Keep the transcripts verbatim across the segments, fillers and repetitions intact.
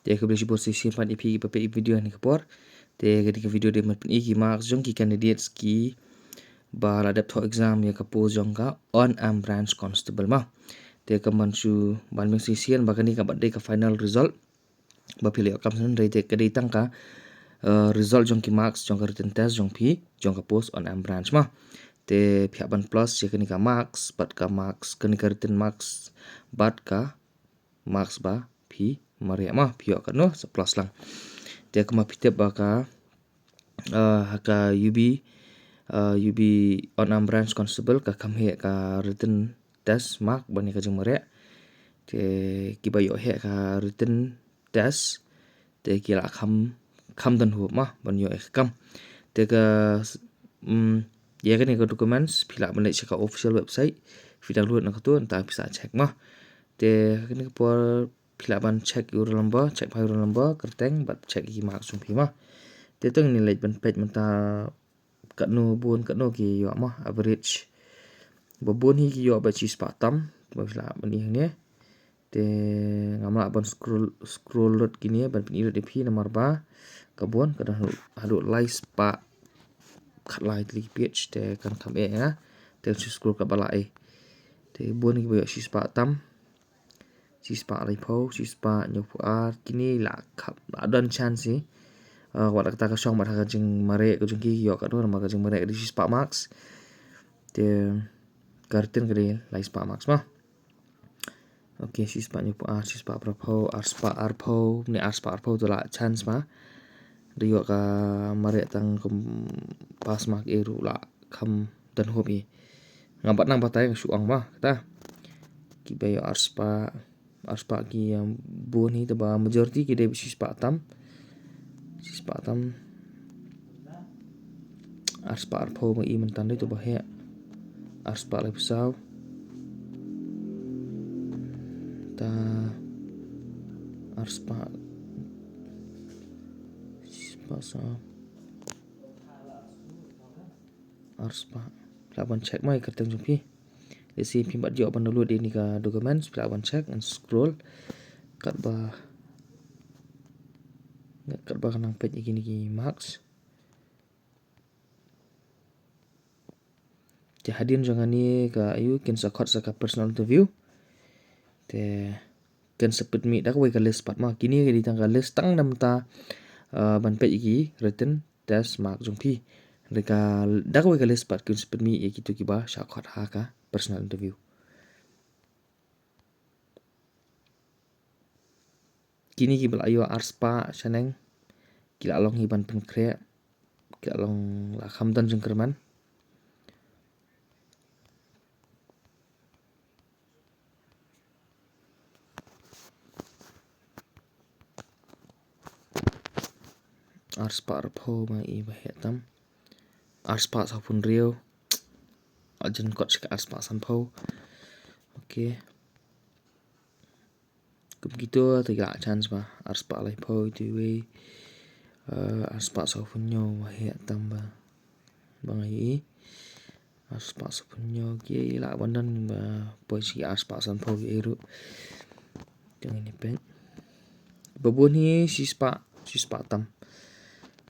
Te khublei shibun shisien pat ïa phi kiba peit ïa ki video ha kane ka por. Te kane ka video dei ban pyni ki marks jong ki candidates kiba la dep thoh exam ïa ka post jong ka on-arm branch constable mo. Te kumban shu ban biang shisien ba kane ka pat dei ka final result ba phi la ïoh kam shen, hynrei te ka dei tang ka, eh, result jong ki marks jong ka written test jong phi jong ka post on-arm branch mo. Te phi hap ban plus ïa kane ka marks bad ka marks, kane ka written marks bad ka marks ba phi mareh mo, phi ïoh katno sa plus lang. Te kumba phi tip ba ka, eh, ha ka U B, eh, U B on-arm branch constable ka kham heh ka written test mark ban ïa ka jingmareh. Te kiba ïoh heh ka written test te ki la kham, kham don hope mo ban ïoh ïa ka kam. Te ka, mm, ïa kane ka documents phi lah ban leit sha ka official website, phi download na kato, nangta phi sa check mo. Te kane ka por phi lah ban check ïa u roll number, check bha ïa u roll number kyrteng bad check ïa ki marks jong phi mo. Te to ngin leit ban peit mynta katno bun katno ki ïoh mo, average. Ba bun hi ki ïoh ba shispah tam, ba phi lah ban ïoh hangne. Te ngam lah ban scroll, scroll lut kine ban pyni lut ïa phi namar ba ka bun ka don haduh, haduh lai spah khatlai tylli ki page te kan kham eh ïa nga. Te ngan shu scroll katba lah eh. Te bun kiba ïoh shispah tam, shispah laiphew, shispah hynñiewphew ar, kine la kham, la don chance hi. Ah, wat la kata ka shong bad ha ka jingmareh ka jong ki, ki ïoh katno namar ka jingmareh ka dei shispah marks. Te ka written ka dei laispah marks mo. Ok, shispah hynñiewphew ar, shispah phraphew, arspah arphew, ne arspah arphew to la chance mo. Da ïoh ka mareh tang kum pass mark eh ruh la kham don hope hi. Nga bad nang batai nga shu ong mo kata. Kiba ïoh arspah, arspah ki, um, bun hi, te ba majority ki dei ba shispah tam. Shispah tam. Arspah arphew ma i mynta dei to ba heh. Arspah laiphew saw. Ta arspah, shispah saw. Arspah. Lah ban check mo ïa ka kyrteng jong phi. Lehse phim pat ïoh ban download ïa kane ka documents, phi lah ban check and scroll. Katba, katba kan nang peit ïa kine ki marks. Te hadien jong kane ka, ïa u kin sa khot sa ka personal interview. Te kin sa pynmih da kawei ka list pat mo. Kine ki dei tang ka list tang namar, uh, ban peit ïa ki written test mark jong phi. Hynrei ka, da kawei ka list pat kin sa pynmih ïa kito kiba shah khot ha ka personal interview. Kine kiba la ïoh arspah shaneng ki la long hi ban pynkhreh, ki la long la kham don jingkyrmen. Arspah arphew ma i ba heh tam. Arspah sawphew hynriew. Ajan kot sha ka arspah sanphew. Ok. Kum kito te ki la chance ba arspah laiphew ito iwei. Eh, arspah sawphew hynñiew ba heh tam ba, ba nga ïohi. Arspah sawphew hynñiew ki lah ban don ba poi sha ki arspah sanphew ki ruh. Te ngin ïa peit. Ba bun hi shispah, shispah tam.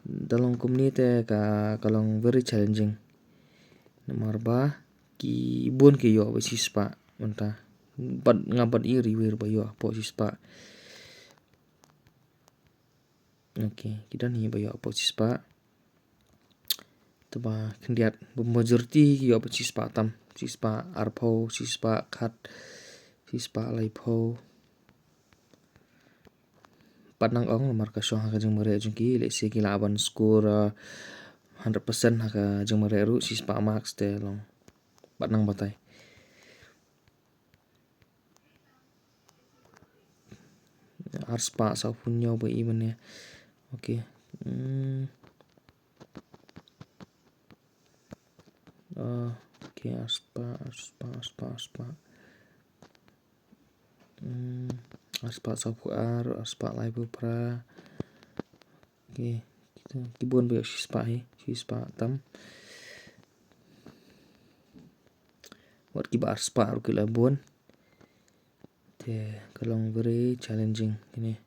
Da long kumne te ka, ka long very challenging. Namar ba ki bun ki ïoh ba shispah mynta. Bad nga bad i ruh iwei ruh ba ïoh hapoh shispah. Ok, ki don hi ba ïoh hapoh shispah. Te ba khyndiat ba majority ki ïoh ba shispah tam, shispah arphew, shispah khat, shispah laiphew. Pat nang ong namar ka shong ha ka jingmareh jong ki, lehse ki lah ban score, uh, hundred percent ha ka jingmareh ruh, shispah marks te long. Pat nang batai. Arspah sawphew hynñiew ba i mane. Ok. Hmm. Ah, ok, arspah, arspah, arspah, arspah. Hmm, arspah sawphew ar, arspah laiphew phra. Ok, kita, ki bun ba ïoh shispah hi, shispah tam. Wat kiba arspah ruh ki la bun. Te ka long very challenging kine.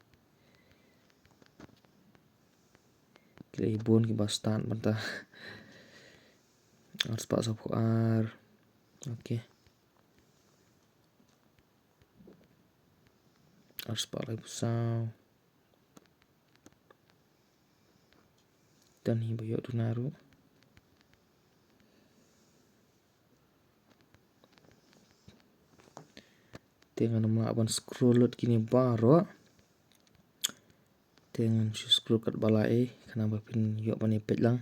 Dei bun kiba start mynta. Arspah saphew ar. Okay. Arspah laiphew saw. Don hi ba ïoh duna ruh. Te ngan ym lah ban scroll lut kine baroh. Te ngan shu scroll katba lah ei, khnang ba phin ïoh ban ïa peit lang.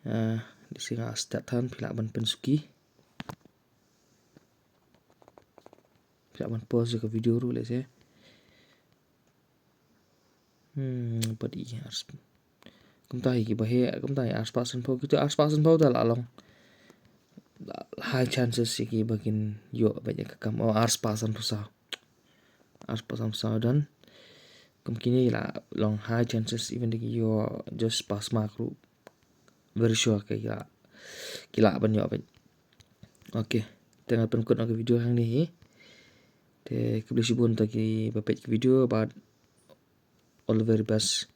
Ah, lehse nga start than, phi lah ban pynsuki. Phi lah ban pause ïa ka video ruh lehse. Hmm, pat i ars. Kumta hi kiba heh, kumta hi arspah sanphew, kita arspah sanphew da la long. High chances ïa kiba kin ïoh bad ïa ka kam, oh, arspah sanphew saw. Arspah sanphew saw don. Kum kine la long high chances even da ki ïoh just pass mark ruh. Very sure ki la, ki lah ban ïoh bad. Okay. Te ngan pynkut noh ka video hangne hi. Te khublei shibun ta kiba peit ka video bad all the very best.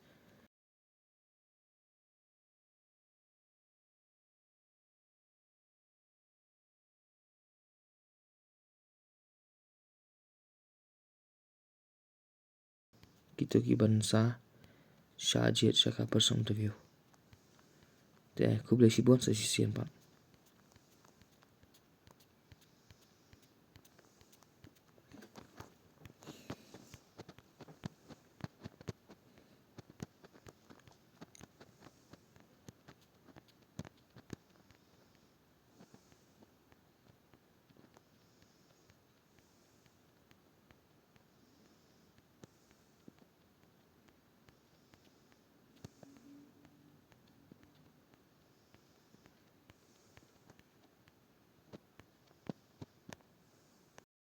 Kito ki ban sa shah jied sha ka personal interview. Te khublei shibun, sa shisien pat.